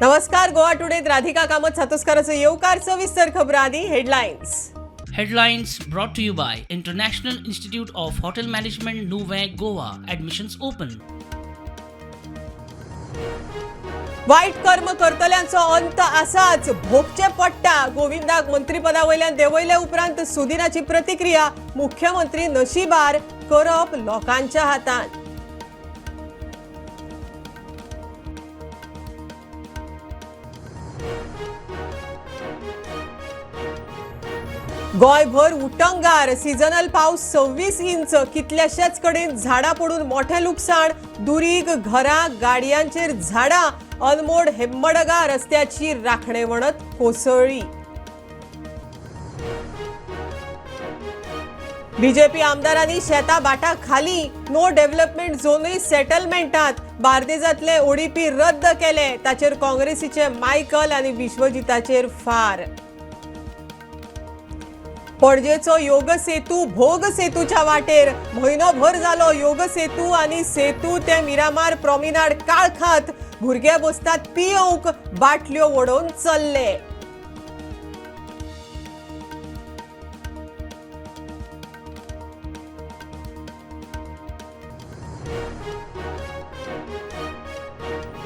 नमस्कार, गोवा टुडेत राधिका कामत सातोस्काराचो येवकार. सविस्तर खबरां आदी headlines. Headlines brought to you by International Institute of Hotel Management, Nuvem, Goa. Admissions open. White कर्म करतल्यांचो अंत आसाच, भोगचे पडटा. गोविंदाक मंत्रीपदा वयल्यान देंवयले उपरांत सुदिनाची प्रतिक्रिया. मुख्यमंत्री नशिबार, करप लोकांच्या हातांत. गोंयभर उटंगार, सिजनल पावस 26 इंच. कितल्याशाच कडेन झाडां पडून मोठें लुकसाण. दुरीग, घरां, गाडयांचेर झाडां. अनमोड हेम्मडगा रस्त्याची राखणे वणत कोसळ्ळी. बीजेपी आमदारांनी शेता बाटा खाली, नो डेव्हलपमेंट झोनूय सेटलमेंटात. बार्देजातले ओडीपी रद्द केले ताचेर काँग्रेसीचे मायकल आनी विश्वजिताचेर फार. पणजेचो योग सेतू भोग सेतूच्या वाटेर. म्हयनोभर जालो योग सेतू आनी सेतू ते मिरामार प्रोमिनाड काळखात. भुरगे बसतात पियोवंक, बाटल्यो वडोवन चल्ले.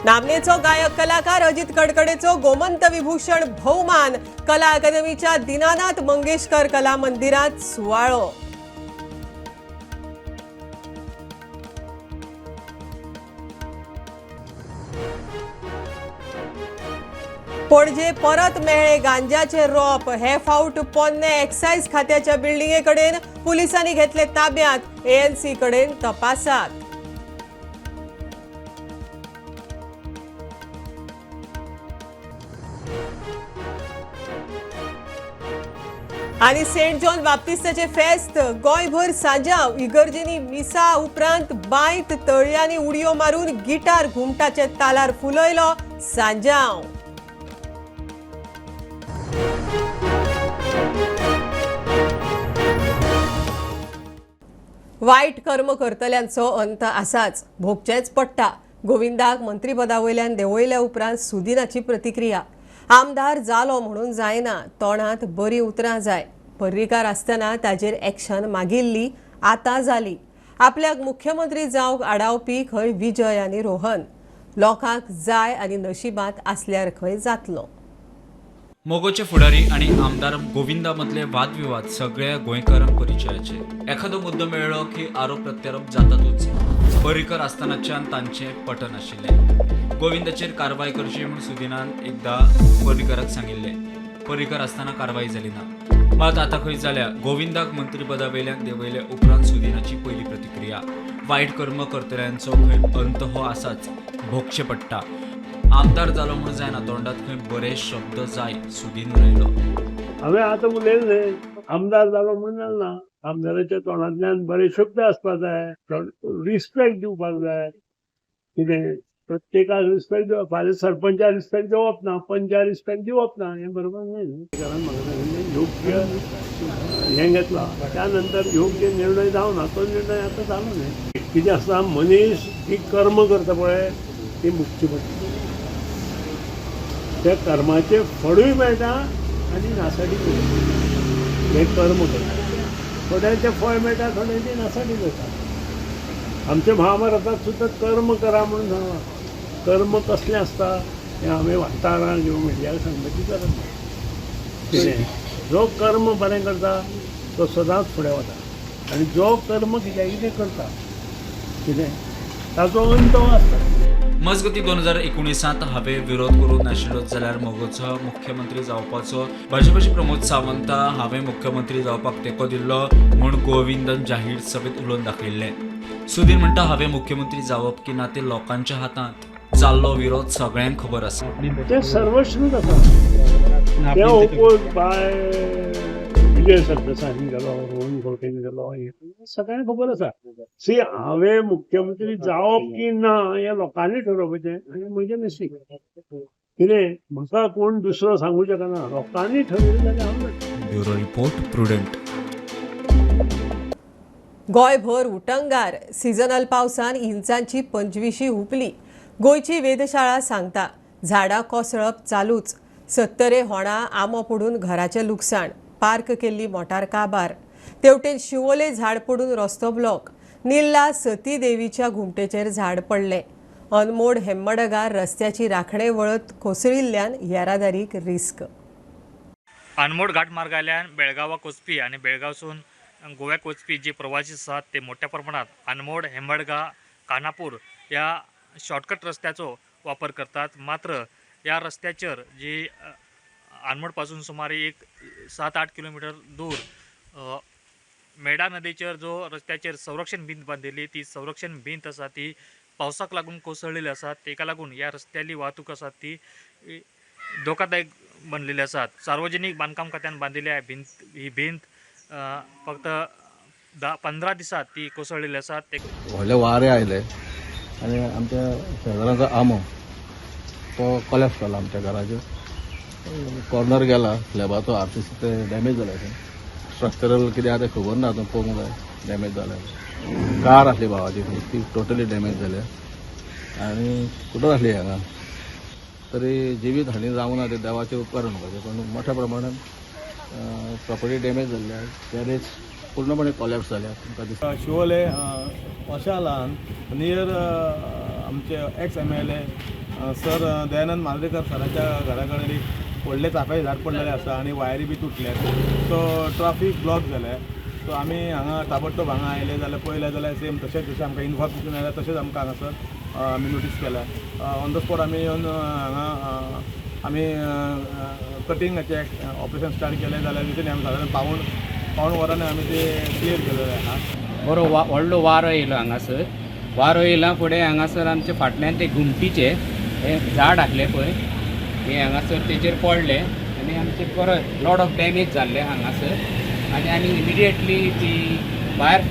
नामनेचो गायक कलाकार अजित कडकडेचो गोमंत विभूषण भोवमान. कला अकादमीच्या दीनानाथ मंगेशकर कला मंदिरात सुवाळो. पणजे परत मेळ्ळे गांजाचे रोप. हे फावट पोन्ने एक्सायज खात्याच्या बिल्डिंगे कडेन. पुलिसांनी घेतले ताब्यात, एएनसी कडेन तपासात. आणि सेंट जॉन बाप्तिस्ताचे फेस्त गोंयभर सांजाव. इगर्जींनी मिसा उपरांत बांयत तळयांनी उडयो मारून गिटार घुमटाचे तालार फुलयलो सांजाव. वायट कर्म करतल्यांचो अंत आसाच, भोगचेंच पडटा. गोविंदाक मंत्रीपदा वयल्यान देंवयल्या उपरांत सुदिनाची प्रतिक्रिया. आमदार जालो म्हणून जायना, तोंडांत बरीं उतरां जाय. पर्रीकार आसतना ताजेर एक्शन मागिल्ली, आतां जाली. आपल्याक मुख्यमंत्री जावंक आडावपी खंय विजय आनी रोहन. लोकांक जाय आनी नशिबांत आसल्यार खंय जातलो. मगोचे फुडारी आनी आमदार गोविंदा मदले वादविवाद सगळ्या गोंयकारांक परिचयाचे. एखादो मुद्दो मेळ्ळो की आरोप प्रत्यारोप जातातूच. पर्रीकर आसतनाच्यान तांचें पटनाशिल्लें. गोविंदाचेर कारवाय करची म्हूण सुदिनान एकदां पर्रीकराक सांगिल्लें. पर्रीकर आसतना कारवाय जाली ना. मात आतां खंय जाल्या. गोविंदाक मंत्रीपदा वयल्यान देंवयले उपरांत सुदिनाची पयली प्रतिक्रिया. वायट कर्म करतल्यांचो खंय अंत हो आसाच, भोगचें पडटा. आमदार जालो म्हूण जायना, तोंडात खंय बरे शब्द जाय, सुदीन उलयलो. हांवें आतां उलयलें न्हय, आमदार जालो म्हणून जालें ना. आमदाराच्या तोंडांतल्यान बरे शब्द आसपाक जाय, रिस्पेक्ट दिवपाक जाय. कितें प्रत्येकाक रिस्पेक्ट दिवप, फाल्यां सरपंचाक रिस्पेक्ट दिवप ना, पंचाक रिस्पेक्ट दिवप ना, हें बरोबर न्हय न्हू. कारण म्हाका सांगिल्लें योग्य हें घेतला, त्या नंतर योग्य निर्णय जावना, तो निर्णय आतां जालो न्हय. कितें आसता, मनीस जी कर्म करता पळय ती मुक्ती पडटा. त्या कर्माचें फळूय मेळटा आनी नासाडी मेळटा. हें कर्म करता थोड्यांचें फळ मेळटा, थोड्यांचें नासाडी जाता. आमच्या महाभारतात सुद्दां कर्म करा म्हणून सांगलां. कर्म कसलें आसता हें आमी वार्ताहरांक किंवा मिडियाक सांगपाची गरज ना. कितें जो कर्म बरें करता तो सदांच फुडें वता आनी जो कर्म कित्याक कितें करता कितें ताचो अंत हो आसता. मजगती 2019 हांवें विरोध करूंक नाशिल्लो जाल्यार मगोचो मुख्यमंत्री जावपाचो. भाजपाचे प्रमोद सावंत हांवें मुख्यमंत्री जावपाक तेंको दिल्लो म्हूण गोविंदन जाहीर सभेत उलोवन दाखयिल्लें. सुदीन म्हणटा, हांवें मुख्यमंत्री जावप की ना तें लोकांच्या हातांत. जाल्लो विरोध सगळ्यांक खबर आसा. ते सर्वश्रुत आसा. ते ओपोज बाय विजय सरदेसायान गेलो, रोहन खंवटेन गेलो, हें सगळ्यांक खबर आसा. सी, हांवें मुख्यमंत्री जावप की ना हें लोकांनी ठरोवपाचें आनी म्हजें नशीब. कितें म्हाका कोण दुसरो सांगू शकना. लोकांनी ठरयलें जाल्यार हांव जाता. Bureau report, Prudent. गोंयभर उटंगार, सिजनल पावसान इंचांची 25 हुपली. गोंयची वेधशाळा सांगता, झाडां कोसळप चालूच. सत्तरे होणा आंबो पडून घराचें लुकसाण, पार्क केल्ली मोटार काबार. तेवटेन शिवोले झाड पडून रस्तो ब्लॉक. निल्ला सती देवीच्या घुमटेचेर झाड पडलें. अनमोड हेम्मडगार रस्त्याची राखणे वळत कोसळिल्ल्यान येरादारीक रिस्क. अनमोड घाटमार्गांतल्यान बेळगांवाक वचपी आनी बेळगांवसून गोव्याक वचपी जे प्रवासी आसात ते मोठ्या प्रमाणात अनमोड, हेम्मडगा, कानापूर ह्या शॉर्टकट रस्त्याचो वापर करतात. मात्र ह्या रस्त्याचेर जी अनमोड पासून सुमारे एक 7-8 किलोमीटर दूर मेडा नदीचेर जो रस्त्याचेर संरक्षण भिंत बांदिल्ली ती संरक्षण भिंत आसा ती पावसाक लागून कोसळलेली आसा. तेका लागून ह्या रस्त्याली वाहतूक आसा ती धोकादायक बनलेली आसात. सार्वजनिक बांदकाम खात्यान बांदिल्ल्या भिंत ही भिंत फक्त 10-15 दिसात ती कोसळलेली आसा. ते व्हडले वारें आयलें आनी आमच्या शेजारांचो आंबो तो कोलॅप्स जालो. आमच्या घराचेर कॉर्नर गेला, स्लॅबाचो आरसीसी ते डॅमेज जाले. स्ट्रक्चरल कितें आहा तें खबर ना, आतां पळोवंक जाय. डॅमेज जाल्या कार आसली भावाची, ती टोटली डॅमेज जाल्या आनी कुठं आसली हांगा. तरी जिवीत हानी जावंक ना, ते देवाचे उपकार म्हणपाचे, पण मोठ्या प्रमाणात प्रॉपर्टी डॅमेज जाल्ल्या, गॅरेज पूर्णपणे कोलॅप्स जाल्या तुमकां दिसता. शिवोले वशालान नियर आमचे ex MLA sir Dayanand Mandrekar सराच्या घरा कडेन एक व्हडलें चाफ्याचें झाड पडलेलें आसा आनी वायरी बी तुटल्यात, सो ट्राफीक ब्लॉक जालें. सो आमी हांगा ताबडतोब हांगा आयले जाल्यार पळयलें जाल्यार सेम तशेंच जशें आमकां इन्फॉर्मेशन आयलें तशेंच आमकां हांगासर आमी नोटीस केल्या. ऑन the spot आमी येवन हांगा आमी कटिंगाचें ऑपरेशन स्टार्ट केलें जाल्यार विथीन आमी सादारण पावूण पावूण वरांनी आमी ते क्लियर केलेलें आहा. बरो व्हडलो वारो येयलो हांगासर. वारो येयला फुडें हांगासर आमचे फाटल्यान ते घुमटीचे हे झाड आसले पळय, हे हांगासर तेजेर पडले आनी आमचे बरो लॉट ऑफ डॅमेज जाल्ले हांगासर. आनी आमी इमिडिएटली ती फायर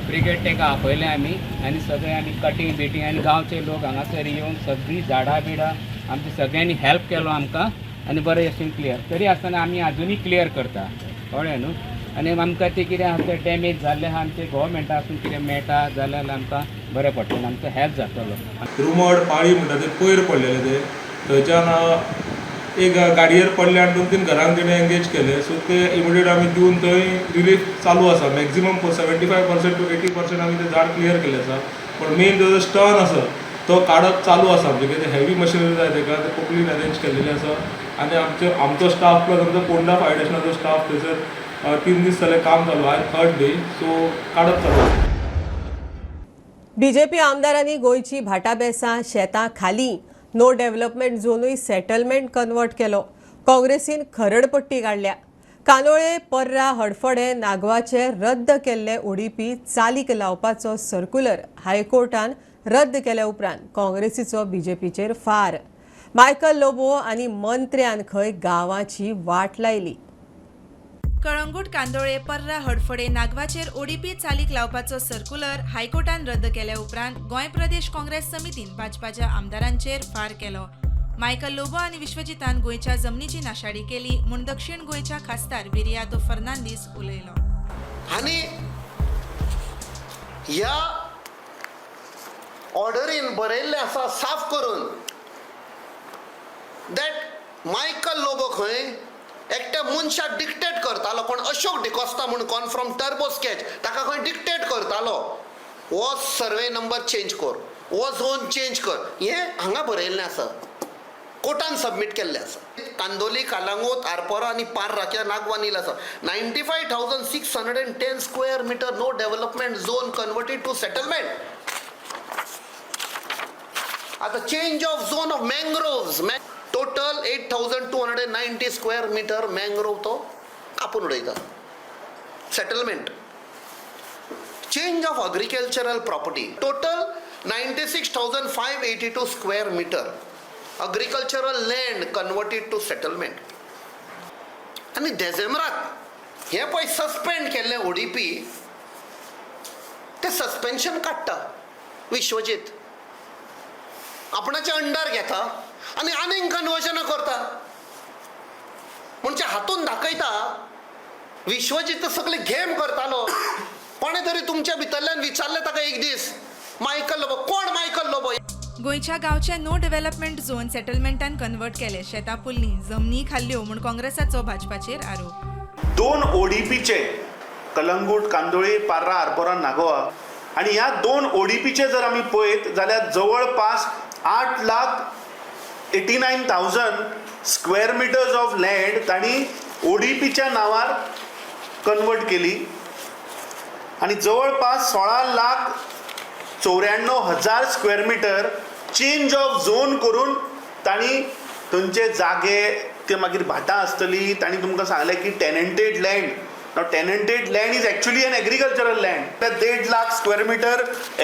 ब्रिगेड ताका आपयलें आमी आनी सगळे आमी कटींग बिटींग आनी गांवचे लोक हांगासर येवन सगळीं झाडां बिडां आमचे सगळ्यांनी हेल्प केलो आमकां आनी बरें भशेन क्लियर. तरी आसतना आमी आजुनूय क्लियर करता, कळ्ळें न्हू. आनी आमकां तें कितें आसा तें डॅमेज जाल्लें आहा आमचें गोवोरमेंटासून कितें मेळटा जाल्यार आमकां बरें पडटलें, आमचो हेल्प जातलो. रुमड पाळी म्हणटा ते पयर पडलेले ते थंयच्यान एक गाडयेर पडले आनी 2-3 घरांक तेणें एंगेज केले. सो ते इमिडिएट आमी दिवन थंय रिलीफ चालू आसा. मॅक्झिमम 75% टू 80% आमी ते झाड क्लियर केल्लें आसा. पूण मेन ताजो स्टर्न आसा तो काडप चालू आसा. म्हणजे कितें हेवी मशिनरी जाय तेका, ते पोपलीन अरेंज केल्लेली आसा. आनी आमचो स्टाफ प्लस आमचो पोंडा फायर स्टेशनाचो स्टाफ थंयसर 3 दीस जाले काम चालू आयज 3rd day, सो काडप चालू आसा. बीजेपी आमदारांनी गोंयची भाटाबेसां शेतां खाली, नो डेव्हलपमेंट झोनूय सेटलमेंट कन्वर्ट केलो. काँग्रेसीन खरडपट्टी काडल्या. कांदोळे, पर्रा, हडफडे, नागवाचे रद्द केल्ले ओडीपी चालीक लावपाचो सर्क्युलर हायकोर्टान रद्द केल्या उपरांत काँग्रेसीचो बीजेपीचेर फार. मायकल लोबो आनी मंत्र्यान खंय गांवाची वाट लायली. कळंगूट, कांदोळे, पर्रा, हडफडे, नागवाचेर ओडीपी चालीक लावपाचो सर्क्युलर हायकोर्टान रद्द केल्या उपरांत गोंय प्रदेश काँग्रेस समितीन भाजपाच्या आमदारांचेर फार केलो. मायकल लोबो आनी विश्वजितान गोंयच्या जमनीची नाशाडी केली म्हूण दक्षिण गोंयच्या खासदार विरियातो फर्नांडीस उलयलो. आनी ह्या ऑर्डरीन बरयल्लें आसा साफ करून that Michael Lobo खंय एकट्या मनशाक डिक्टेट करतालो, कोण अशोक डिकोस्ता म्हूण कोण फ्रॉम टर्बो स्केच, ताका खंय डिक्टेट करतालो हो सर्वे नंबर चेंज कर, हो झोन चेंज कर. हें हांगा बरयल्लें आसा, कोर्टान सबमीट केल्लें आसा. कांदोली, कालांगूत, आरपोरा आनी पार्रा कित्याक नागवा नील आसा. 95,610 square meter no development zone converted to settlement. आतां change of zone of mangroves, total 8,290 square meter mangrove तो कापून उडयता, settlement. Change of agricultural property, total 96,582 square meter agricultural land converted to settlement. आनी डिसेंबराक हें पळय सस्पेंड केल्लें ODP तें सस्पेन्शन काडटा विश्वजीत, आपणाच्या अंडर घेता आनी आनीक कन्वर्जनां करता. म्हणजे हातून दाखयता विश्वजीत सगळे गेम करतालो. कोणें तरी तुमच्या भितरल्यान विचारलें ताका एक दीस, मायकल लोबो कोण? मायकल लोबो. गोंयच्या गांवचे नो डेव्हलपमेंट झोन सेटलमेंटान कन्वर्ट केले, शेतां पुरलीं, जमनी खाल्ल्यो म्हूण काँग्रेसाचो भाजपाचेर आरोप. दोन ओडीपीचे, कलंगूट, कांदोळी, पार्रा, आरपोरा, नागोवा, आनी ह्या दोन ओडीपीचे जर आमी पळयत जाल्यार जवळपास 8,89,000 square meters of land तांणी ओडीपीच्या नांवार कन्वर्ट केली आनी जवळपास 16,94,000 square meter change of zone करून तांणी थंयचे जागे, ते मागीर भाटां आसतली. तांणी तुमकां सांगलें की tenanted land. Now, tenanted land is actually an agricultural land. त्या 1.5 lakh square meter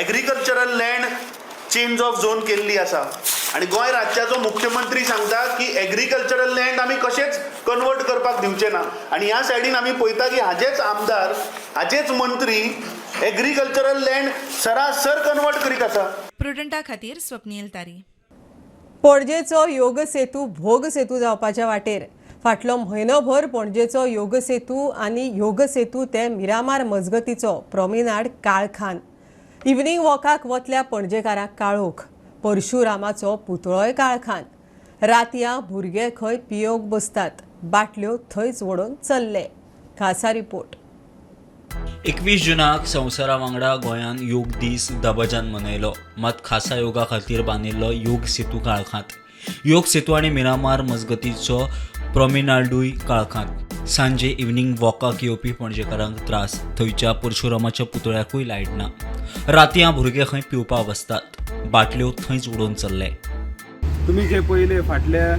agricultural land change of zone केल्ली आसा आनी गोंय राज्याचो मुख्यमंत्री सांगता की एग्रीकल्चरल लँड आमी कशेंच कन्वर्ट करपाक दिवचे ना. आनी ह्या सायडीन आमी पळयता की हाजेच आमदार, हाजेच मंत्री एग्रीकल्चरल लँड सरासर कन्वर्ट करीत आसा. प्रुडंटा खातीर स्वप्नील तारी. पणजेचो योग सेतू भोग सेतू जावपाच्या वाटेर. फाटलो म्हयनोभर पणजेचो योग सेतू आनी योग सेतू ते मिरामार मजगतीचो प्रोमिनाड काळखान. इव्हनिंग वॉकाक वतल्या पणजेकारांक काळोख. परशुरामाचो पुतळोय काळखान. रातयां भुरगे खंय पियोवंक बसतात, बाटल्यो थंयच वडोवन चल्ले. खासा रिपोर्ट. 21 जुनाक संवसारा वांगडा गोंयान योग दीस दबाज्यान मनयलो. मात खासा योगा खातीर बांदिल्लो योग सेतू काळखांत. योग सेतू आनी मिरामार मजगतीचो प्रोमिनाडूय काळखांत. सांजे इव्हनिंग वॉकाक येवपी पणजेकारांक त्रास. थंयच्या परशुरामाच्या पुतळ्याकूय लायट ना. रातयां भुरगे खंय पिवपाक बसतात, बाटल्यो थंयच उडोवन चल्ले. तुमी जे पयले फाटल्या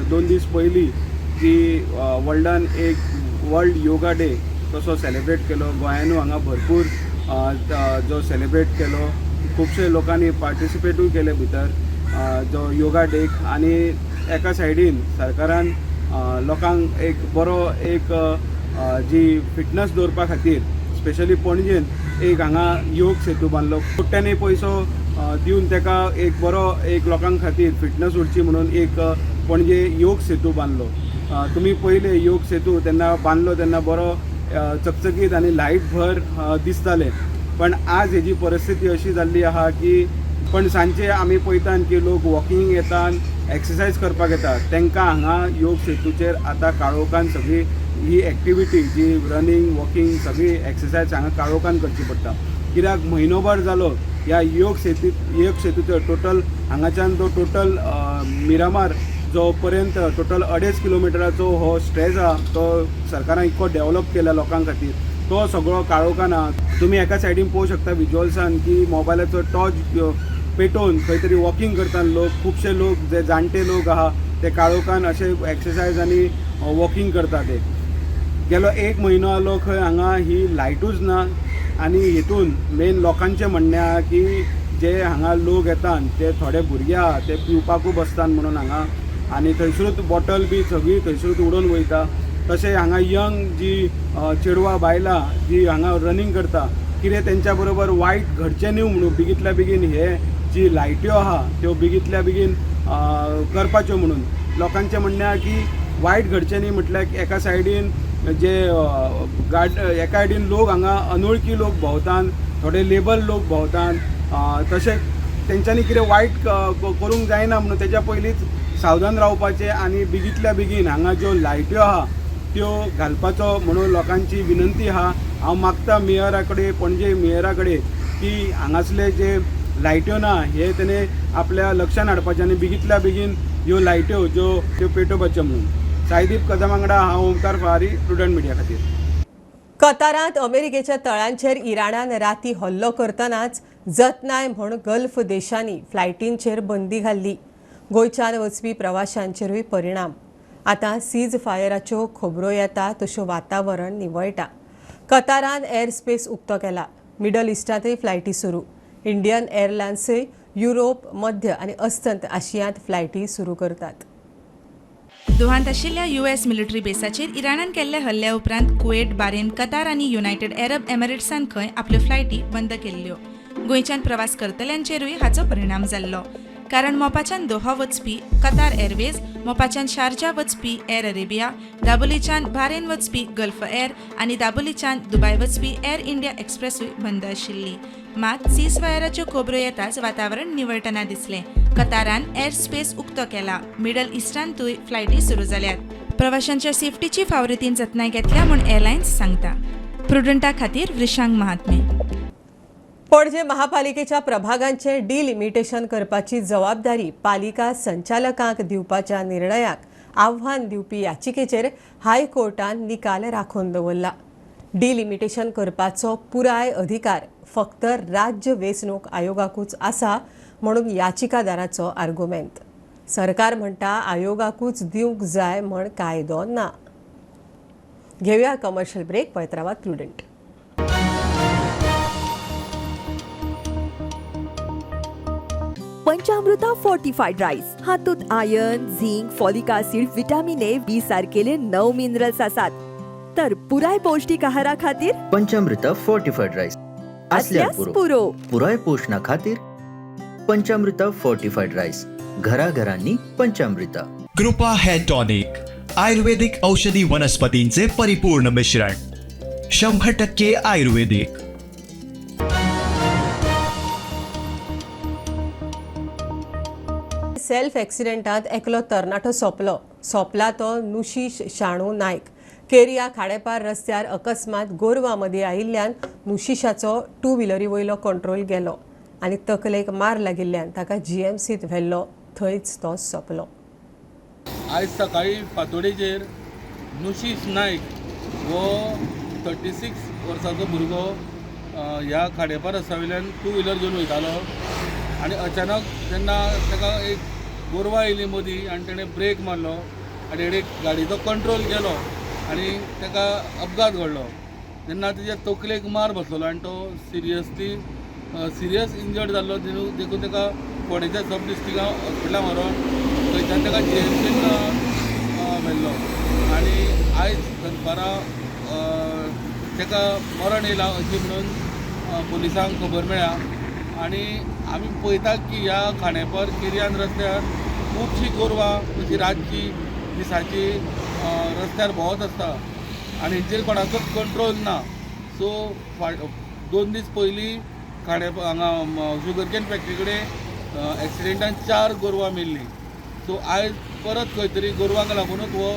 2 दीस पयलीं की वर्ल्डान एक वर्ल्ड योगा डे तसो सेलिब्रेट केलो, गोंयानूय हांगा भरपूर जो सेलिब्रेट केलो, खुबशे लोकांनी पार्टिसिपेटूय केले भितर जो योगा डेक. आनी एका सायडीन सरकारान लोकांक एक बरो एक जी फिटनस दवरपा खातीर स्पेशली पणजेन एक हांगा योग सेतू बांदलो. कोट्यांनी पयसो दिवन ताका एक बरो एक लोकां खातीर फिटनस उरची म्हणून एक पणजे योग सेतू बांदलो. तुमी पयले योग सेतू तेन्ना बांदलो तेन्ना बरो चकचकीत आनी लायट भर दिसताले, पण आज हेजी परिस्थिती अशी जाल्ली आहा की पण सांजचे आमी पळयतात की लोक वॉकिंग येतात, एक्सरसायज करपाक येतात, तांकां हांगा योग सेतूचेर आतां काळोखान सगळी ही एक्टिविटी जी रनिंग, वॉकिंग, सगळी एक्सरसायज हांगा काळोखान करची पडटा. कित्याक म्हयनोभर जालो ह्या योग सेतूचो टोटल हांगाच्यान तो टोटल मिरामार जो पर्यंत टोटल 2.5 किलोमिटराचो हो स्ट्रेच आहा, तो सरकारान इतको डेवलप केला लोकां खातीर, तो सगळो काळोखान आहा. तुमी एका सायडीन पळोवंक शकता विज्युअल्सान की मोबायलाचो टॉर्च पेटोवन खंय तरी वॉकिंग करता लोक. खुबशे लोक जे जाणटे लोक आहा ते काळोखान अशे एक्सरसायज आनी वॉकिंग करता. ते गेलो एक म्हयनो जालो खंय हांगा ही लायटूच ना. आनी हितून मेन लोकांचें म्हणणें आहा की जे हांगा लोक येतात ते थोडे भुरगे आहा ते पिवपाकूय बसतात म्हणून हांगा आनी थंयसरूच बॉटल बी सगळी थंयसरूच उडोवन वयता. तशें हांगा यंग जी चेडवां बायलां जी हांगा रनींग करता, कितें तेंच्या बरोबर वायट घडचें न्हू म्हणून बेगींतल्या बेगीन हे जी लायट्यो आहा त्यो बेगींतल्या बेगीन करपाच्यो म्हणून लोकांचें म्हणणें आहा की वायट घडचें न्ही. म्हटल्यार एका सायडीन जे गाड, एका सायडीन लोक हांगा अनोळखी लोक भोंवतान, थोडे लेबल लोक भोंवतान, तशें तेंच्यांनी कितें वायट करूंक जायना म्हणून तेज्या पयलींच सावधान रावपाचें आनी बेगींतल्या बेगीन हांगा ज्यो लायट्यो आहा त्यो घालपाचो म्हणून लोकांची विनंती आहा. हांव मागता मेयरा कडेन, पणजे मेयरा कडेन की हांगासले जे लायट्यो ना हे तेणे आपल्या लक्षान हाडपाचें आनी बेगींतल्या बेगीन ह्यो लायट्यो ज्यो त्यो पेटोवपाच्यो म्हणून. साईदीप कदम वांगडा हांव ओमकार फरारी, प्रुडंट मिडिया खातीर. कतारांत अमेरिकेच्या तळांचेर इराणान राती हल्लो करतनाच जतनाय म्हूण गल्फ देशांनी फ्लायटींचेर बंदी घाल्ली. गोंयच्यान वचपी प्रवाशांचेरूय परिणाम. आतां सीज फायराच्यो खबरो येता तश्यो वातावरण निवळटा. कतारान एअर स्पेस उक्तो केला. मिडल इस्टांतय फ्लायटी सुरू. इंडियन एअरलायन्सय युरोप, मध्य आनी अस्तंत आशियांत फ्लायटी सुरू करतात. दोहांत आशिल्ल्या यूएस मिलिटरी बेसाचेर इराणान केल्ल्या हल्ल्या उपरांत कुवेट, बारेन, कतार आनी युनायटेड अरब एमिरेट्सान खंय आपल्यो फ्लायटी बंद केल्ल्यो. गोंयच्यान प्रवास करतल्यांचेरूय हाचो परिणाम जाल्लो, कारण मोपाच्यान दोहा वचपी कतार एअरवेज, मोपाच्यान शारजा वचपी एअर अरेबिया, दाबोलीच्यान बारेन वचपी गल्फ एअर आनी दाबोलीच्यान दुबाय वचपी एअर इंडिया एक्सप्रेसूय बंद आशिल्ली. मात सीज फायराच्यो खबरो येताच वातावरण निवळटना दिसलें. कतारान एअर स्पेस उक्तो केला. मिडल इस्टांतूय फ्लायटी सुरू जाल्यात. प्रवाशांच्या सेफ्टीची फावरितीन जतनाय घेतल्या म्हूण एअरलायन्स सांगता. प्रुडंटा खातीर वृषांग महात्मे. पणजे महापालिकेच्या प्रभागांचे डिलिमिटेशन करपाची जबाबदारी पालिका संचालकांक दिवपाच्या निर्णयाक आव्हान दिवपी याचिकेचेर हायकोर्टान निकाल राखून दवरला. डिलिमिटेशन करपाचो पुराय अधिकार फक्त राज्य वेंचणूक आयोगाकूच आसा म्हणून याचिकादाराचो आर्गुमेंत. सरकार म्हणटा आयोगाकूच दिवंक जाय म्हण कायदो ना. घेवया कमर्शियल ब्रेक. पळयत रावात प्रुडंट. पंचामृता फोर्टिफाईड राईस हातूंत iron, zinc, folic acid, vitamin A, B सारकेले 9 मिनरल्स आसात. तर पुराय पौष्टिक आहारा खातीर पंचामृता फोर्टिफाईड राईस असल्यास पुरो. पुराय पोषणा खातीर पंचामृता फोर्टिफाईड राईस, घराघरांनी पंचामृता. कृपा हेअर टॉनिक, आयुर्वेदिक औषधी वनस्पतींचे परिपूर्ण मिश्रण, 100% आयुर्वेदिक. सेल्फ एक्सिडेंटांत एकलो तरणाटो सोंपलो. सोंपला तो नुशीश शाणू नायक. केरिया खाडेपार रस्त्यार अकस्मात गोरवां मदीं आयिल्ल्यान नुशीशाचो टू व्हिलरी वयलो कंट्रोल गेलो आनी तकलेक मार लागिल्ल्यान ताका जीएमसींत व्हेल्लो, थंयच तो सोंपलो. आयज सकाळी फांतोडेचेर नुशीश नायक हो 36 वर्साचो भुरगो ह्या खाडेपार रस्त्या वयल्यान टू व्हिलर घेवन वयतालो आनी अचानक जेन्ना ताका एक गोरवां येयली मदीं आनी तेणें ब्रेक मारलो आनी हेणें गाडयेचो कंट्रोल गेलो आनी ताका अपघात घडलो. तेन्ना तेच्या तकलेक मार बसलेलो आनी तो सिरियस इंजर्ड जाल्लो. देखून ताका फोंडेच्या सब डिस्ट्रिक्टान हॉस्पिटलान व्हरोन थंयच्यान ताका जीएमसीन व्हेल्लो आनी आयज दनपारां ताका मरण येयलां अशें म्हणून पुलिसांक खबर मेळ्ळ्या. आनी आमी पळयतात की ह्या खांडेपार केरियान रस्त्यार खुबशीं गोरवां अशी रातची दिसाची रस्त्यार भोंवत आसता आनी हेंचेर कोणाचोच कंट्रोल ना. सो 2 दीस पयलीं खांडेपार हांगा शुगरकेन फॅक्टरी कडेन एक्सिडेंटान 4 गोरवां मेल्लीं. सो आयज परत खंय तरी गोरवांक लागुनूच हो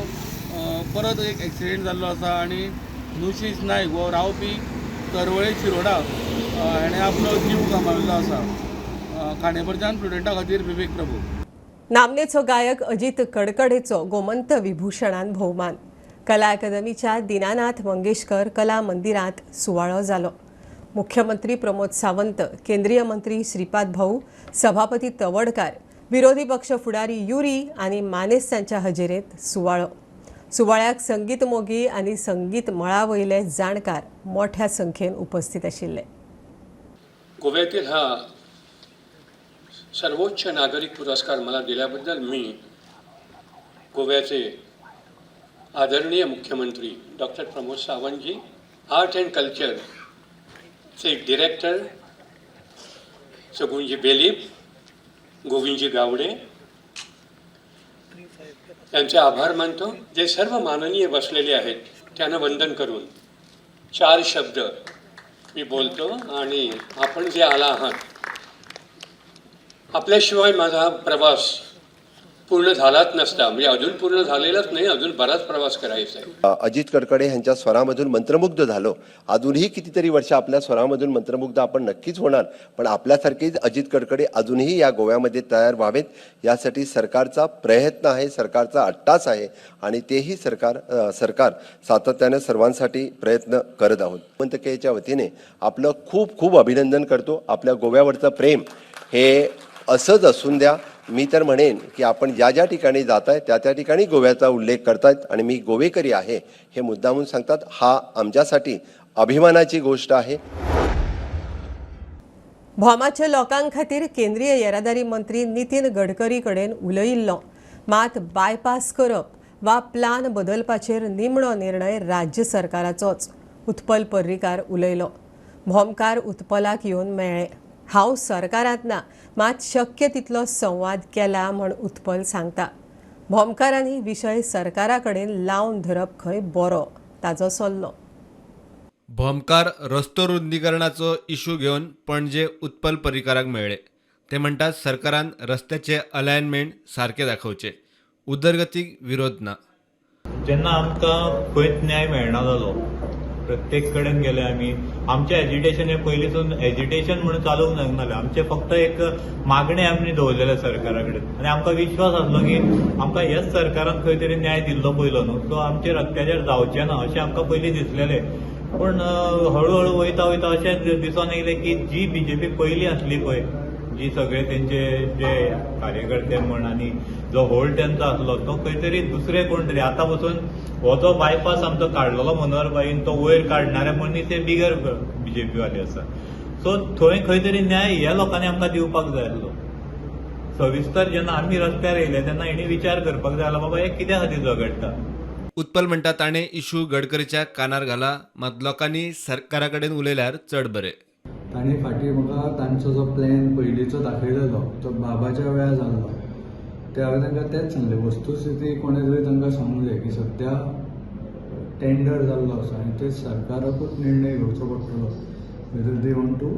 परत एक एक्सिडेंट जाल्लो आसा आनी नुशीश नायक हो रावपी तरवळे शिरोडा हेणें आपलो जीव गमाविल्लो आसा. खांडेपारच्यान प्रुडंटा खातीर विवेक प्रभू. नामनेचो गायक अजित कडकडेचो गोमंत विभूषणान भोवमान. कला अकादमीच्या दीनानाथ मंगेशकर कला मंदिरांत सुवाळो जालो. मुख्यमंत्री प्रमोद सावंत, केंद्रीय मंत्री श्रीपाद भाऊ, सभापती तवडकार, विरोधी पक्ष फुडारी युरी आनी मानेस्तांच्या हजेरेंत सुवाळो. सुवाळ्याक संगीत मोगी आनी संगीत मळा वयले जाणकार मोठ्या संख्येन उपस्थित आशिल्ले. गोव्यातील हा सर्वोच्च नागरिक पुरस्कार मला दिल्याबद्दल मी गोव्याचे आदरणीय मुख्यमंत्री doctor Pramod Sawantji, art and कल्चरचे डिरेक्टर सगुणजी बेलीप, गोविंदजी गावडे यांचे आभार मानतो. जे सर्व माननीय बसलेले आहेत त्यांना वंदन करून 4 शब्द मी बोलतो. आणि आपण जे आला आहात, आपल्याशिवाय माझा प्रवास पूर्ण झालाच नसता, म्हणजे अजून पूर्ण झालेलाच नाही, अजून बराच प्रवास करायचा आहे. अजित कडकडे यांच्या स्वरामधून मंत्रमुग्ध झालो. अजूनही कितीतरी वर्ष आपल्या स्वरामधून मंत्रमुग्ध आपण नक्कीच होणार, पण आपल्यासारखेच अजित कडकडे अजूनही या गोव्यामध्ये तयार व्हावेत यासाठी सरकारचा प्रयत्न आहे, सरकारचा अट्टास आहे आणि तेही सरकार सातत्याने सर्वांसाठी प्रयत्न करत आहोत. गोमंतकेच्या वतीने आपलं खूप खूप अभिनंदन करतो. आपल्या गोव्यावरचं प्रेम हे असंच असून द्या. मी तर म्हणेन की आपण ज्या ज्या ठिकाणी जात आहे त्या त्या ठिकाणी गोव्याचा उल्लेख करतायत आणि मी गोवेकरी आहे हे मुद्दामून सांगतात. हा आमच्यासाठी अभिमानाची गोष्ट आहे. भोमाच्या लोकां खातीर केंद्रीय येरादारी मंत्री नितीन गडकरी कडेन उलयिल्लो, मात बायपास करप वा प्लान बदलपाचेर निमणो निर्णय राज्य सरकाराचोच. उत्पल पर्रीकार उलयलो. भोमकार उत्पलाक येवन मेळ्ळे. हांव सरकारांत ना, मात शक्य तितलो संवाद केला म्हण उत्पल सांगता. भोमकारांनी विशय सरकारा कडेन लावन धरप खंय बरो, ताजो सल्लो. भोमकार रस्तो रुंदीकरणाचो इशू घेवन पणजे उत्पल पर्रीकाराक मेळ्ळे. ते म्हणटात सरकारान रस्त्याचे अलायनमेंट सारकें दाखोवचें. उदरगतीक विरोध ना. जेन्ना आमकां खंयच न्याय मेळना जालो, प्रत्येक कडेन गेले आमी, आमचें एजिटेशन हें पयलींसून एजिटेशन म्हणून चालूंक नासलें. आमचें फक्त एक मागणें आमी दवरलेलें सरकारा कडेन आनी आमकां विश्वास आसलो की आमकां ह्याच सरकारान खंय तरी न्याय दिल्लो पयलो न्हू, सो आमचेर अत्याचार जावचे ना अशें आमकां पयलीं दिसलेलें. पूण हळूहळू वयता वयता अशें दिसून येयलें की जी बीजेपी पयलीं आसली पळय, जी सगळे तेंचे जे कार्यकर्ते म्हण आनी जो होल्ड तेंचो आसलो तो खंय तरी दुसरे कोण तरी आतां पसून हो जो बायपास आमचो काडलेलो मनोहर भाईन तो वयर काडणारे मनीस हे बिगर बीजेपी वाले आसा. सो थंय खंय तरी न्याय ह्या लोकांनी आमकां दिवपाक जाय आसलो. सविस्तर जेन्ना आमी रस्त्यार येयले तेन्ना हेणी विचार करपाक जाय आसलो, बाबा हे कित्या खातीर झगडटा. उत्पल म्हणटा ताणें इशू गडकरीच्या कानार घाला, मात लोकांनी सरकारा कडेन उलयल्यार चड बरें. तांणी फाटीं म्हाका तांचो जो प्लॅन पयलींचो दाखयलेलो तो बाबाच्या वेळार जाल्लो, ते हांवें तांकां तेंच सांगलें. वस्तुस्थिती कोणें तरी तांकां सांगूंक जाय की सद्या टेंडर जाल्लो आसा आनी ते सरकाराकूच निर्णय घेवचो पडटलो whether they want to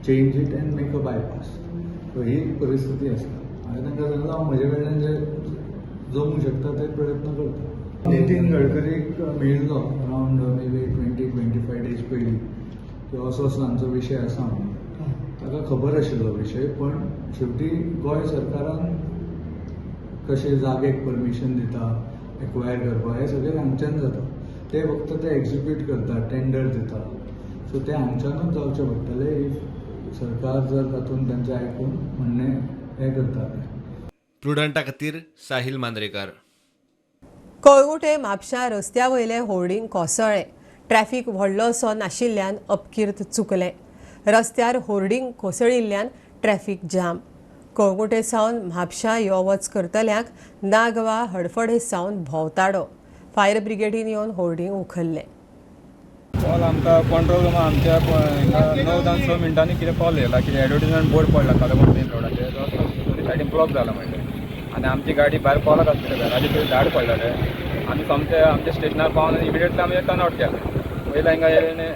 change it and make a bypass. So ही परिस्थिती आसा. हांवें तांकां सांगलां हांव म्हजे कडल्यान जे जमूंक शकता ते प्रयत्न करता. नितीन गडकरीक मेळिल्लो अरावंड मे बी 20-25 डेज पयलीं की असो असो आमचो विशय आसा म्हणून. ताका खबर आशिल्लो विशय, पण शेवटी गोंय सरकारान कशें जागेक परमिशन दिता, एक्वायर करपाक, हें सगळें हांगच्यान जाता. ते फक्त ते एक्जिक्यूट करता, टेंडर दिता. सो ते हांगच्यानूच जावचें पडटलें if सरकार जर तातूंत तांचें आयकून म्हणणें हें करता. प्रुडंटा खातीर साहिल मांद्रेकार. कळंगूटे म्हापशा रस्त्या वयले होर्डिंग कोसळ्ळें. ट्रॅफिक व्हडलोसो नाशिल्ल्यान अपकीर्त चुकलें. रस्त्यार होर्डिंग कोसळिल्ल्यान ट्रॅफिक जाम. कळंगूटे सावन म्हापशा यो वच करतल्यांक नागवा हडफडे सावन भोंवताडो. फायर ब्रिगेडीन येवन होर्डिंग उखल्लें. कॉल आमकां कंट्रोल रुमा आमच्या 9:06 मिनटांनी कितें कॉल येयला की एडवर्टीजमेंट बोर्ड पडला कळंगूट मेन रोडाचेर, दोनी सायडीन ब्लॉक जाला म्हणलें आनी आमची गाडी भायर कॉलाक आसली, घराचे थंय झाड पडलेलें. आमी सोमते आमच्या स्टेशनार पावन इमिडिएटली आमी टर्न आवट केलें. पयलीं हिंगा येयले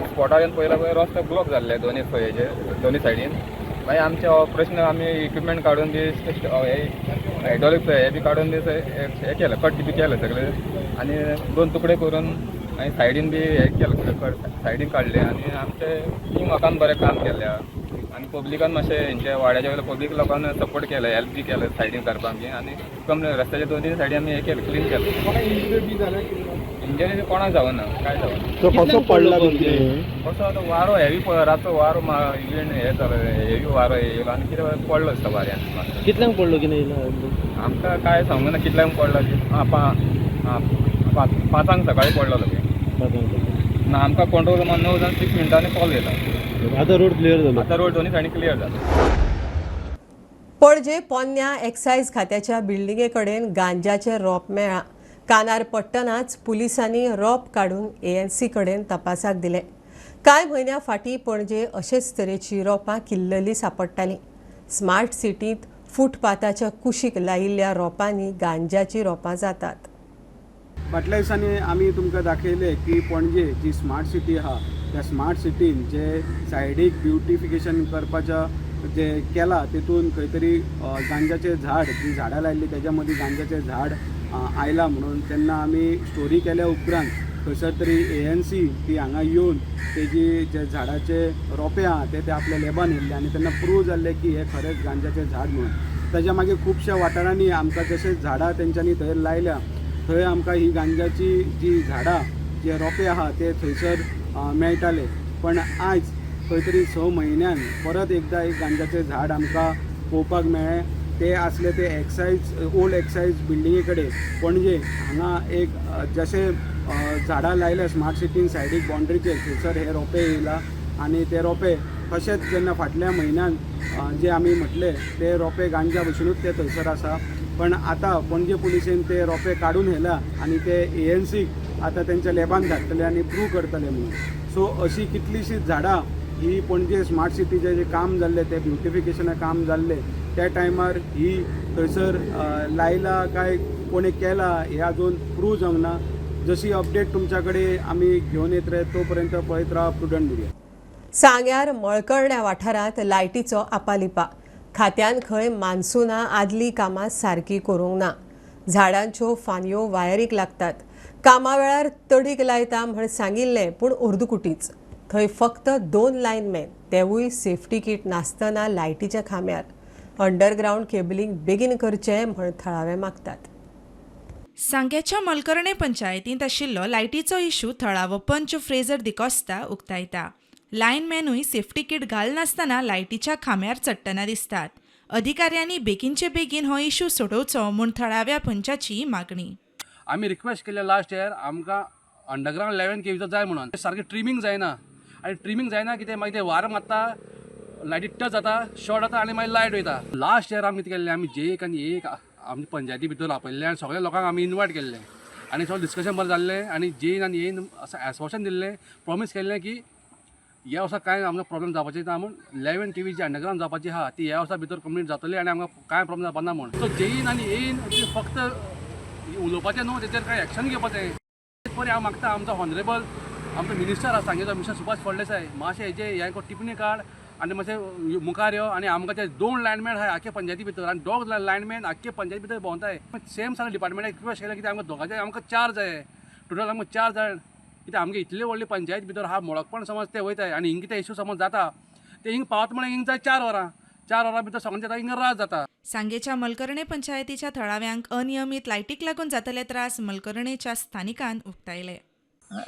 स्पॉटार येवन पयला पळय रस्तो ब्लॉक जाल्ले दोनी हेजे दोनी सायडीन. मागीर आमचे हो प्रश्न आमी इक्विपमेंट काडून बी हायड्रोलिक हे बी काडून बी हें केलें, कट बी केलें सगळें आनी 2 तुकडे करून मागीर सायडीन बी हें केलें सगळें कट सायडीन काडलें आनी आमचे टीम वर्कान बरें काम केलें आनी पब्लिकान मातशें हेंच्या वाड्याच्या वयल्या पब्लीक लोकांक सपोर्ट केलें, हेल्प बी केलें सायडीन काडपाक बी आनी कम रस्त्याच्या दोनी सायडीन आमी हें केलें, क्लीन केलें. इंजरी कोणाक जावना, कांय जावना. कसो पडला? कसो आतां वारो हेवी रातचो वारो इव्हेंट हें जालो, हेवी वारो येयलो आनी कितें पडलो दिसता वाऱ्यान. कितल्यांक पडलो कितें येयलो? आमकां कांय सांगूंक ना कितल्यांक पडलो. 5 सकाळीं पडलो लगे. ना आमकां कंट्रोल रुमान 9:06 मिनटांनी कॉल येयला. आतां रोड क्लियर जालो? आतां रोड दोनी सायडीन क्लियर जालो. पणजे पोन्न्या एक्सायज खात्याच्या बिल्डिंगे कडेन गांजाचें रोप मेळ्ळां. कानार पडटनाच पुलिसांनी रोप काडून एएनसी कडेन तपासाक दिलें. कांय म्हयन्यां फाटीं पणजे अशेच तरेची रोपां किल्लली सांपडटालीं. स्मार्ट सिटींत फुटपाथाच्या कुशीक लायिल्ल्या रोपांनी गांजाची रोपां जातात. फाटल्या दिसांनी आमी तुमकां दाखयलें की पणजे जी स्मार्ट सिटी आहा त्या स्मार्ट सिटीन जे सायडीक ब्युटिफिकेशन करपाच्या जे केलां तेतून खंय तरी गांजाचें झाड, जी झाडां लायिल्लीं तेज्या मदीं गांजाचें झाड आयलां म्हणून तेन्ना आमी स्टोरी केल्या उपरांत खंयसर तरी एएनसी ती हांगा येवन तेजी जे झाडाचे रोपे आहा ते आपल्या लॅबान येयल्ले आनी तेन्ना प्रूव जाल्लें की हें खरेंच गांजाचें झाड म्हणून. ताज्या मागीर खुबश्या वाठारांनी आमकां जशें झाडां तेंच्यांनी थंय लायल्या थंय आमकां ही गांजाची जी झाडां जे रोपे आहा ते थंयसर मेळटाले. पण आयज खंय तरी 6 म्हयन्यान परत एकदां एक गांजाचें झाड आमकां पळोवपाक मेळ्ळें. ते आसले ते एक्सायज ओल्ड एक्सायज बिल्डिंगे कडेन पणजे हांगा एक जशें झाडां लायल्या स्मार्ट सिटीन सायडीक बाउंड्रीचेर थंयसर हे रोपे येयला आनी ते रोपे तशेंच जेन्ना फाटल्या म्हयन्यान जे आमी म्हटले ते रोपे गांजा भशेनूच ते थंयसर आसा. पण आतां पणजे पुलिसेन ते रोपे काडून व्हेला आनी ते एएनसीक आतां तेंच्या लॅबान धाडटले आनी प्रूव करतले म्हणून. सो अशी कितलीशीं झाडां ही पणजे स्मार्ट सिटीचें जें काम जाल्लें तें ब्युटिफिकेशना काम जाल्लें त्या टायमार ही थंयसर लायला काय कोणें केला हें अजून प्रूव जावंक ना. जशी अपडेट तुमच्या कडेन आमी घेवन येत रावत तोपर्यंत पळयत रावा प्रुडंट मिडिया. सांग्यार मळकर्ण्या वाठारांत लायटीचो आपालिपा. खात्यान खंय मान्सूना आदली कामां सारकी करूंक ना. झाडांच्यो फांदयो वायरीक लागतात. कामा वेळार तडीक लायता म्हण सांगिल्लें पूण अर्दकुटीच. थंय फक्त 2 लायनमॅन, तेवूय सेफ्टी कीट नासतना लायटीच्या खांब्यार. अंडरग्रावंड केबलिंग बेगीन करचें म्हण थळावे मागतात. सांग्याच्या मलकर्णे पंचायतींत आशिल्लो लायटीचो इशू थळावो पंच फ्रेजर दिकोस्ता उक्तायता. लायनमॅनूय सेफ्टी कीट घालनासतना लायटीच्या खांब्यार चडटना दिसतात. अधिकाऱ्यांनी बेगीनचे बेगीन हो इशू सोडोवचो म्हूण थळाव्या पंचाची मागणी. आमी रिक्वेस्ट केल्ले लास्ट इयर आमकां अंडरग्रावंड 11 केवीचो जाय म्हणून. सारकें ट्रिमींग जायना आनी ट्रिमींग जायना कितें मागीर तें वारो मारता, लायटी टच जाता, शॉर्ट जाता आनी मागीर लायट वयता. लास्ट इयर आमी कितें केल्लें, आमी जे एक आनी एक आमचे पंचायती भितर आपयल्लें आनी सगळ्या लोकांक आमी इनवायट केल्लें आनी सगळें डिस्कशन बरें जाल्लें आनी जेन आनी येन असं आश्वासन दिल्लें, प्रॉमीस केल्लें की ह्या वर्सा कांय आमकां प्रॉब्लम जावपाची ना म्हूण. 11 केवी जी अंडरग्रावंड जावपाची आहा ती ह्या वर्सा भितर कंप्लीट जातली आनी आमकां कांय प्रॉब्लम जावपा ना म्हूण. सो जेईन आनी येन फक्त उलोवपाचें न्हू, तेचेर कांय एक्शन घेवपाचें. बरें हांव मागता आमचो हॉनरेबल आमचो मिनिस्टर आसा सांगेचो मिस्टर सुभाष फळदेसाय, मातशें हेजे हें टिप्पणी काड आनी मातशें मुखार यो आनी आमकां ते 2 लायनमॅन आहाय आख्खे पंचायती भितर आनी 2 लायनमॅन आख्खे पंचायती भितर भोंवताय. सेम सारकें डिपार्टमेंटाक रिक्वेस्ट केलें की आमकां दोगांचे आमकां 4 जाय, टोटल आमकां 4 जाय. कित्याक आमगे इतली व्हडली पंचायत भितर आहा मोळकपण समज ते वयताय आनी हिंग कितें इशू समज जाता ते हिंग पावत म्हणल्यार हिंग जाय 4 वरां, 4 वरां भितर सगळ्यांचे जाता हिंग रात जाता. सांगेच्या मलकर्णे पंचायतीच्या थळाव्यांक अनियमीत लायटीक लागून जातले त्रास मलकर्णेच्या स्थानिकान उक्तायले.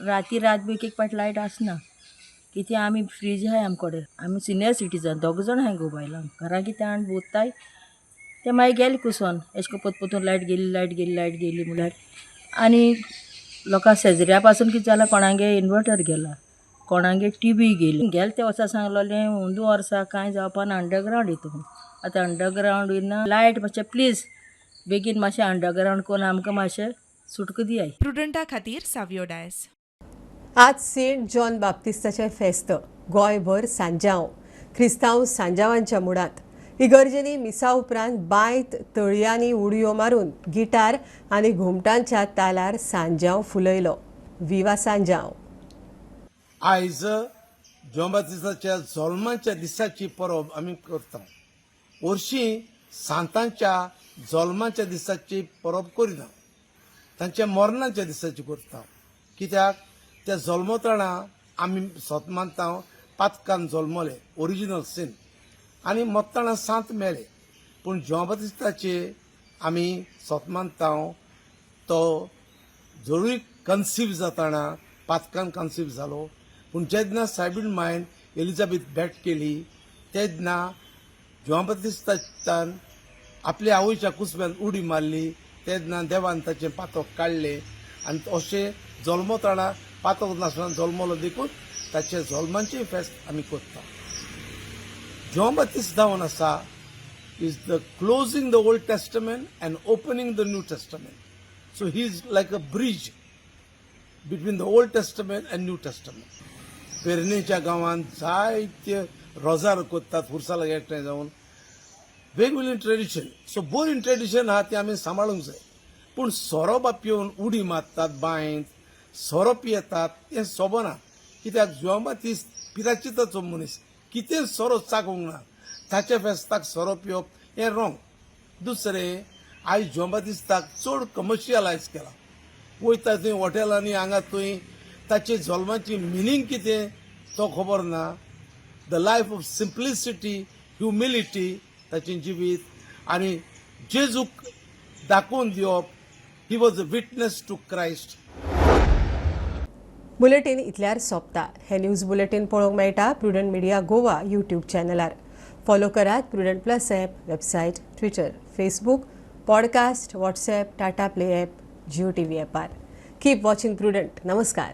राती रात बी एक पाट लायट आसना, कितें आमी फ्रीज आहाय आमकडे, आमी सिनियर सिटीजन 2 जाण आहाय गो बायलां, घरां कितें हाडून भोंवताय ते मागीर गेले कुसोन एशें करून परतून लायट गेली लायट गेली लायट गेली म्हणल्यार. आनी लोकां शेजऱ्या पासून कितें जालां, कोणागे इन्वर्टर गेला, कोणागे टी वी गेली. गेले ते वर्सा सांगलोलें अंदू वर्सा कांय जावपा ना अंडरग्रावंड हितून, आतां अंडरग्रावंड येना लायट मातशें प्लीज बेगीन मातशें अंडरग्रावंड करून आमकां मातशें सुटका दियाय. प्रुडंटा खातीर सावियो डायस. आज सेंट जॉन बाप्तिस्ताचें फेस्त. गोंयभर सांजांव, क्रिस्तांव सांजावांच्या मुडांत. इगर्जेनी मिसा उपरांत बांयत तळयांनी उडयो मारून गिटार आनी घुमटांच्या तालार सांजांव फुलयलो. विवा सांजांव. आयज जॉन बाप्तिस्ताच्या जल्माच्या दिसाची परब आमी करता. वर्शी सांतांच्या जल्माच्या दिसाची परब करिना, तांच्या मरणाच्या दिसाची करता. कित्याक त्या जल्मतना आमी सत मानता पातकान जल्मले, ओरिजिनल सीन, आनी मरतना सांत मेले. पूण जॉन बाप्तिस्ताचे आमी सत मानता तो जरूय कन्सीव जातना पातकान कन्सीव जालो, पूण जेन्ना सायबीण मायन एलिजाबेथ भेट केली तेन्ना जॉन बाप्तिस्तान आपल्या आवयच्या कुसब्यान उडी मारली, तेन्ना देवान ताचें पातक काडलें आनी अशें जल्मतना पातक नासतना जल्मलो देखून ताचे जल्माचें फेस्त आमी करता. जॉन बाप्तिस्त जावन आसा is the closing the Old Testament and opening the New Testament. So he is like a bridge between the Old Testament and New Testament. पेरणेच्या गांवांत जायते रोजार करतात पुरसालाक एकठांय जावन, वेगवेगळी ट्रेडिशन. सो बरी ट्रेडिशन आहा ती आमी सांबाळूंक जाय. पूण सोरो पिवन उडी मारतात बांयंत, सोरो पियेतात तें सोबना. कित्याक जॉन बाप्तिस्त पिराचिताचो मनीस, कितें सोरो चाकूंक ना, ताच्या फेस्ताक सोरो पिवप हें रोंग. दुसरें, आयज जॉन बाप्तिस्ताक चड कमर्शियलायज केला. वयता थंय हॉटेलांनी हांगा थंय, ताचे जल्माची मिनींग कितें तो खबर ना. The life of simplicity, humility ताचें जिवीत आनी जेजूक दाखोवन दिवप. He was a witness to Christ. Bulletin इतल्यार सोंपता. हे न्यूज बुलेटीन पळोवंक मेळटा प्रुडंट मिडिया गोवा यूट्यूब चॅनलार. फॉलो करात Prudent plus app, website, Twitter, Facebook, podcast, WhatsApp, Tata Play app, Jio TV ॲपार. Keep watching prudent. नमस्कार.